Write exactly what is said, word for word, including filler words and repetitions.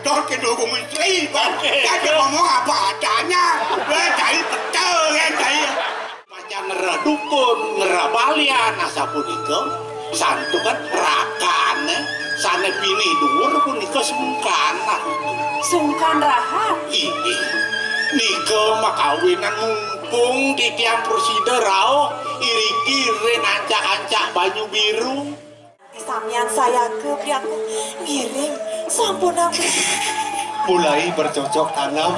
Dor ke dulu menteri, Bang. Kan dia ngomong apa adanya. Eh, cai betul, kan, cai. Macan ngerah dukun, ngerah balian, asa punika. Santukan rakane, sane pinih dhuwur punika sungkan. Sungkan rahan? Inggih. Nika makawinan mumpung titiang prasida rauh iriki ring ancak-ancak banyu biru. Samian sayaka, Prabu. Ngiring, sampun aku. Mulai bercocok tanam.